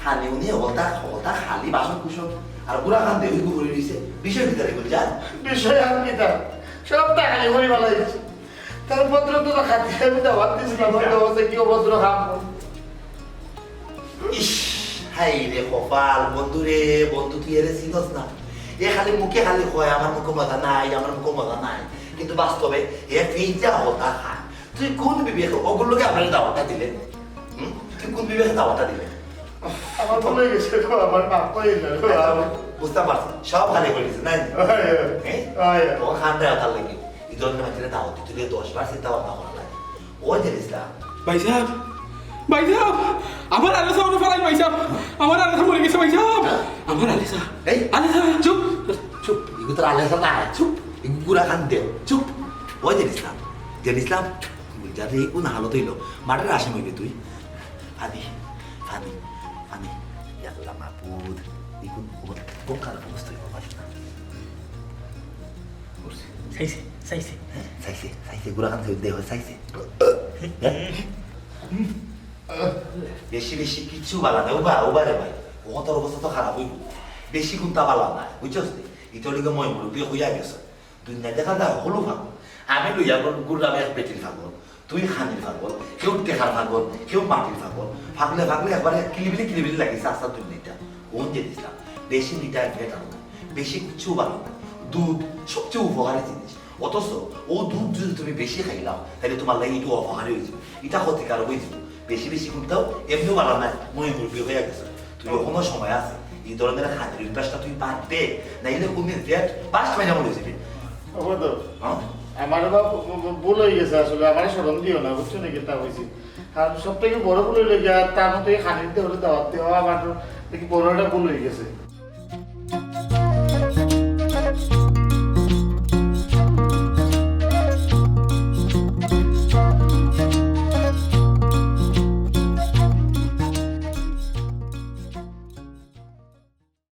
খানি উনি হতা, হতা খালি বাসন কুসন। আর বুড়া খান দেউই গুবরি রইছে। বিষয় কিতা রে গুলজার? বিষয় আর কিতা? সব তো খালি করি ফালাইছে। তার ভদ্রতা তো খাতি আমি দাওয়াত দিছিলাম, আমার দাওয়াতে কি অভদ্র খাম? ইস, হায় রে কপাল, বন্ধু রে, বন্ধু তুই এরে চিনস না। এ খালি মুখে খালি কয়, "আমার মুখে মজা নাই, আমার মুখে মজা নাই।" কিন্তু বাস্তবে এ ফিজা হতা খায়। তুই কোন বিবেকে ওগুর লগে আমরারে দাওয়াতটা দিলে? হুম? তুই কোন বিবেকে দাওয়াতটা দিলে? আমার ভুল হয়ে গেছে গো, আমার মাফ করে দেন গো। বুঝতে পারছি, সব খালি করে দিছে, নাই? হয়, হয়। হ্যাঁ? হয়, হয়। ও খান দেয় তার লাগি। এই ধরনের মানুষের দাওয়াত দিতে হলে দশ বার চিন্তা ভাবনা করা লাগে। ও জেরুসালাম। ভাইসাব, ভাইসাব, আমার আলেসা ওরে ফালাই ভাইসাব, আমার আলেসা মরি গেছে ভাইসাব, আমার আলেসা। এই, আলেসা। চুপ, চুপ, এগু তোর আলেসা না, চুপ, এগু গুড়া খান দে, চুপ। ও জেরুসালাম, জেরুসালাম, বুঝা রে, কোন হালত হইল, মাঠের আসামি হইবে তুই। ফানি, ফানি, ফানি, ইয়াল্লা মাবুদ, এগু কোন খারাপ অবস্থা হইব, পারিস না। চাইছে, চাইছে। হ্যাঁ? চাইছে, চাইছে, গুড়া খান খাইল দেহ, চাইছে। হ্যাঁ? বেশি বেশি কিচ্ছু বালা না, উবা, উবা রে ভাই। ও তোর অবস্থা তো খারাপ হইব। বেশি কুন্তা বালা না, বুঝছস নি? ইটা লিগে মই মুরব্বী হইয়া গেছে। দুনিয়া দেখা যায় হলো ফাগল। আমি লইয়া ঘুর-, ঘুরলাম এক বেটির ফাগল। তুই খানির পাগল, কেউ টেকার পাগল, কেউ মাটির পাগল, পাগলে পাগলে একবারে কিলিবিলি কিলিবিলি লাগিছে আস্তা দুনিয়াটা। কোন জিনিসটা? বেশি মিঠা ফ্যাট আনো না, বেশি কিচ্ছু বানো না। দুধ সবচেয়ে উপকারী জিনিস, অথচ ও দুধ যদি তুমি বেশি খাইলাও, তাহলে তোমার লাগি একটু অপকারী হয়ে যাবে, এটা ক্ষতিকারক হয়ে যাবে। বেশি বেশি কুন্তাও এমনিও বালা নাই, মই মুরব্বী হয়ে গেছে। তুই এখনো সময় আছে, এই ধরনের খানির অভ্যাসটা তুই বাদ দে, নাইলে কোনদিন ফ্যাট বাস্ট হয়ে যাবো বুঝবি। ওগো তো, হ্যাঁ? আমার বা ভুল হয়ে গেছে আসলে, আমার স্মরণ দিও না, বুঝছো নাকি? তা হয়েছে। আর সব থেকে বড় ভুল হইলে গিয়া তার মতো এই খানির দেওয়ালে দাওয়াত দেওয়া আমার দেখি বড় একটা ভুল হয়ে গেছে।